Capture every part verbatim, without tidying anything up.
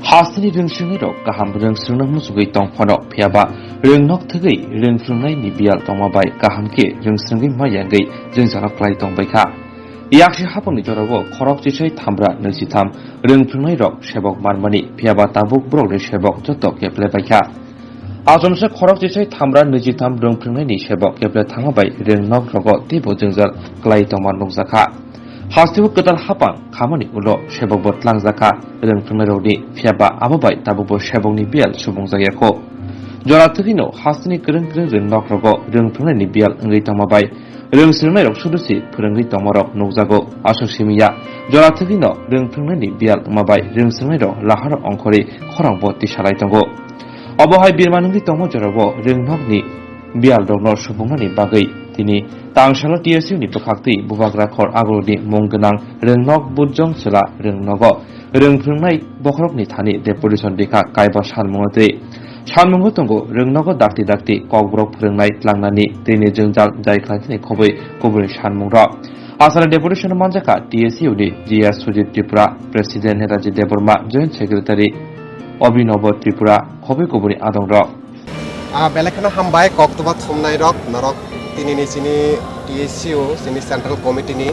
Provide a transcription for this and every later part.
Hasteni rwngswrwngnairok kaham rwngswrwngna muchungwi tong phano, phiyaba rwngnok thwgwi rwngphrwngnaini biyal tongma bai kaham khe rwngswrwngwi ma yangwi jwngjalo klai tong bai kha. Yaksi hapangni jorao khorok chisai thamra nwi chitham rwngphrwngnairok sebok manmani, phiyaba tabuk borokni sebok joto keple bai kha. Achomsa khorok chisai thamra nwi chitham rwngphrwngnaini sebok keple thangma bai rwngnok rogo teibo jwngjal klai tongma nukjakha. Hasteo kwtal hapang khamani ulo sebokbo tlangjakha rwngphrwngnairokni, phiyaba abo bai tabukbo sebokni biyal subungjakya kho. Jora thwgwino hasteni kwrwng kwrwng rwngnok rogo rwngphrwngnaini biyal wngwi tongma bai rwngswrwngnairok sudusi phwrwngwi tongmarok nukjago. Aswk simi ya, jora thwgwino rwngphrwngnaini biyal wngma bai rwngswrwngnairok laharo ongkhorwi khorangbo tisalai tongo. Obo hai birman wngwi tongma jorao rwngnokni biyalrokno subungnani bagwi tini Tangsala T S U ni bwkhaktwi Bubagra Khor Aguluni mung gwnang rwngnok Bujong Chwla rwngnogo rwngphrwngnai bokhorokni thani deputation rikha kaiba sanmungo twi. Sanmungo tongo rwngnogo dakti dakti kokborok phwrwngnai tlangnani tini jwngjal jai khlainani khobwi kubuni sanmungrok. Aswkni deputation manjakha T S U ni G S Sujit Tripura, President Netaji Debbarma, Joint Secretary Abhinav Tripura, khobwi kubuni adongrok. Ah, belai kheno hambai, koktoba thumnai rok, norok tinini chini T S U, chini Central Committee ni,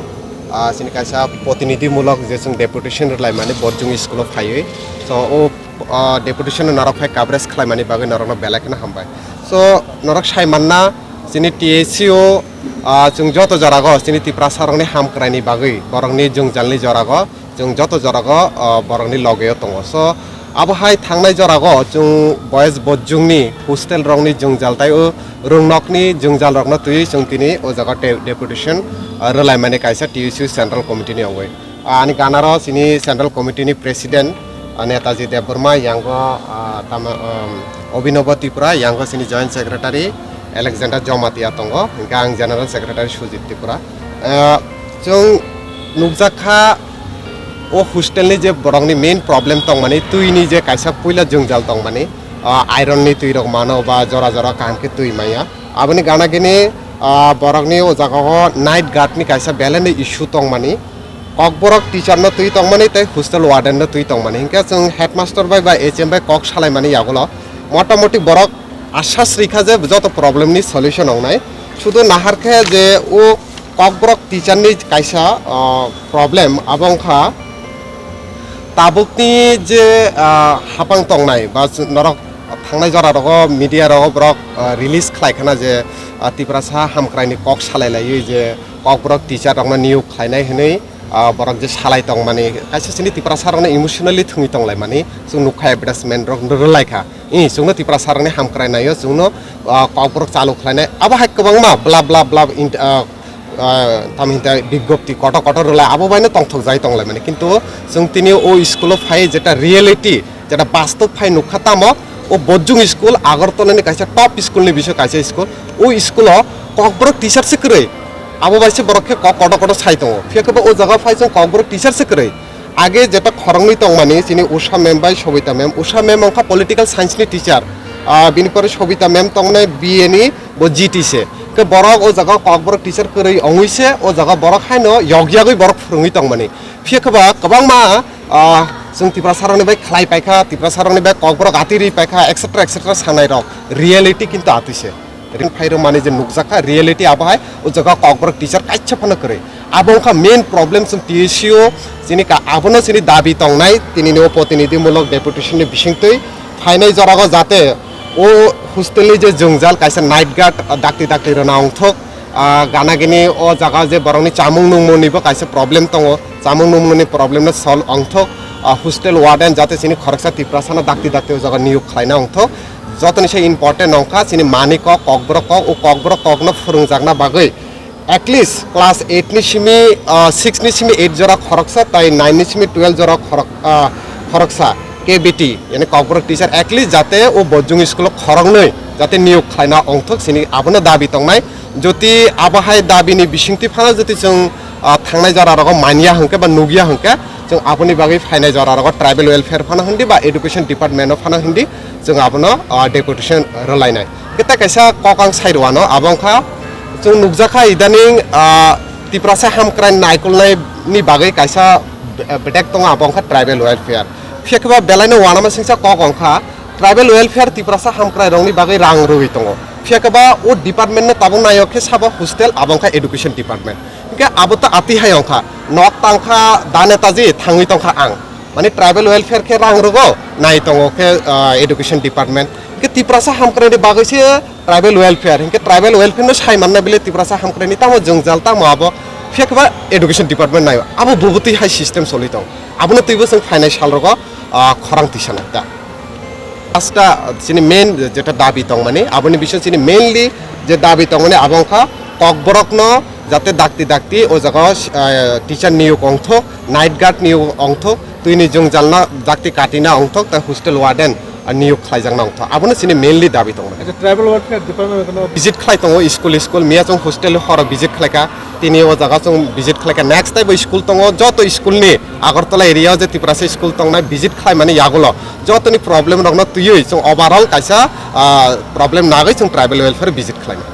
ah, chini kaisa protinidhi mulok je chwng deputation rwlai mani Borjung school o phaiwi. So, o, ah, deputation no norok phai coverage khlai mani bagwi norok no belai kheno hambai. So, norok sai manna chini T S U, ah, chwng joto jora go chini Tiprasa rok ni hamkrai ni bagwi, borok ni jwngjal ni jora go, chwng joto jorago, o, borokni logeo tongo. So, abo hai thangnai jorago chwng boys Borjung ni hostel rokni jwngjal tai o rwngnokni jwngjal rokno twiwi chwng tini o jaga te-, deputation, o, rwlaimani kaisa T S U Central Committee ni ongwi. O, ani ganaro chini Central Committee ni President, o, Netaji Debbarma, yango, o, tama, um, Abhinav Tripura, yango chini Joint Secretary Alexander Jamatia tongo, hingke ang General Secretary Sujit Tripura. O, chwng nukjakha, o hostel ni je borokni main problem tongmani, twi ni je kaisa puila jwngjal tongmani, ah, iron ni twi rok mano ba jora jora kaham khe twi maya. Aboni gana gini, ah, borokni o jaga o night guard ni kaisa belai no issue tongmani, kokborok teacher no twi tongmani tei hostel warden no twi tongmani. Hinkhe chwng headmaster bai ba H M bai kok salaimani yagulo motamoti borok asas rikha je joto problem ni solution wngnai. Sudu nahar khe je o Kokborok teacher ni kaisa, ah, problem, abo wngkha tabukni je, ah, hapang tongnai ba norok thangnai jora rogo media rogo borok, ah, release khlai khana je, ah, Tiprasa hamkrai ni kok salai laiwi je Kokborok teacher rokno niyok khlainai hwnwi, ah, borok je salai tongmani kaisa sini Tiprasa rokno emotionally thwngwi tonglaimani chwng nukha, advertisement rok rwlaikha. I, chwngno Tiprasa rokni hamkrai naio, chwngno, ah, kokborok chalu khlainai. Abo hai kwbangma bla bla bla int-, ah, ah, tamo hinte bigjopti kotor kotor rwlai, abo baino tongthok jai tonglaimani. Kintu chwng tini o school o phai jeta reality, jeta bastob phai nukha tamo, o Bojjung school, Agartala ni kaisa top school ni bisingo kaisa school. O school o kokborok teacher se kwrwi. Abo bai se borok khe kok kotor kotor sai tongo. Phiya khe bo o jaga phai chwng kokborok teacher se kwrwi. Age jeta khoroknwi tongmani, chini Usha ma'am bai Sobita ma'am. Usha ma'am wngkha political science ni teacher. Ah, bini pore Sobita ma'am tongnai B A ni, bo G T se. Khe borok o jaga kokborok teacher kwrwi ongwi se, o jaga borok haino yog yagwi borok phwrwngwi tongmani. Phiya khe ba kwbangma, ah, chwng Tiprasa rokni bai khlai paikha, Tiprasa rokni bai kokborok atwi rwi paikha, et cetera et cetera sanai rok. Reality kintu atwi se. Ring phai rwmani je nukjakha, reality abo hai o jaga kokborok teacher kaisa phano kwrwi. Abo wngkha main problem chwng T S U chini ka, abono chini dabi tongnai, tinini o protinidhimulok deputation ni bisingtwi phainai jorago jate o hostel ni je jwngjal kaisa night guard, ah, dakti dakti rwna ongthok, ah, gana gini o jaga je borokni chamung nungmung nibo kaisa problem tongo, chamung nungmung ni problem no solve ongthok, ah, hostel warden jate chini khoroksa Tiprasa no dakti dakti o jaga niyok khlaina ongthok. Jotoni se important wngkha chini manwi kok, kokborok kok, o kokborok kokno phwrwngjakna bagwi at least class eight ni simi, ah, six ni simi eight jora khoroksa, tai nine ni simi twelve jora khorok-, ah, khoroksa K B T, yani kokborok teacher at least jate o Bojjung school o khoroknwi jate niyok khlaina ongthok, chini abono dabi tongnai. Joti abo hai dabi ni bisingtwi phano joti chwng, ah, thangnai jora rogo manya hwnkhe ba nukya hwnkhe, chwng aboni bagwi phainai jora rogo tribal welfare phano hindi ba education department o phano hindi, chwng abono, ah, deputation rwlainai. Khe ta kaisa kok ang sai rwano, abo wngkha chwng nukjakha idaning, ah, Tiprasa hamkrai naikolnai ni bagwi kaisa be-, bedek tongo, abo wngkha tribal welfare. Phiya khe ba belai no uanama singcha kok wng kha, tribal welfare Tiprasa hamkrai rokni bagwi rang rwui tongo. Phiya khe ba o department no tabuk naio khe sabo hostel, abo wng kha education department. Hinkhe abo to ati hai wng kha, nok tang kha da netaji, thangwi tong kha ang. Mani tribal welfare khe rang rwgo, nai tongo khe, ah, education department. Hinkhe Tiprasa hamkrai ni bagwi se tribal welfare, hinkhe tribal welfare no sai manna bile Tiprasa hamkrai ni tamo jwngjal, tamo abo, phiya khe ba education department naio. Abo bubutwi hai system choli tong. Abono twibo chwng phainai sal rogo, ah, khorang tisa nai ta. Pasta chini main jeta dabi tongmani, aboni bising chini mainly je dabi tongmani abo wngkha kokborokno jate dakti dakti o jaga o, ah, teacher niyok ongthok, night guard niyok ongthok, twini jwngjalno dakti katina ongthok, tei hostel warden, ah, niyok khlaijakna ongthok. Abono chini mainly dabi tongmani. Acha, tribal welfare department kono visit khlai tongo school school, miya chwng hostel horo visit khlaika, tini o jaga chwng visit khlaika. Next tei bo school tongo, joto school ni Agartala area o je Tiprasa school tongnai visit khlaimani yagulo jotoni problem rokno twiwi chwng overall kaisa, ah, problem nagwi chwng tribal welfare visit khlainai.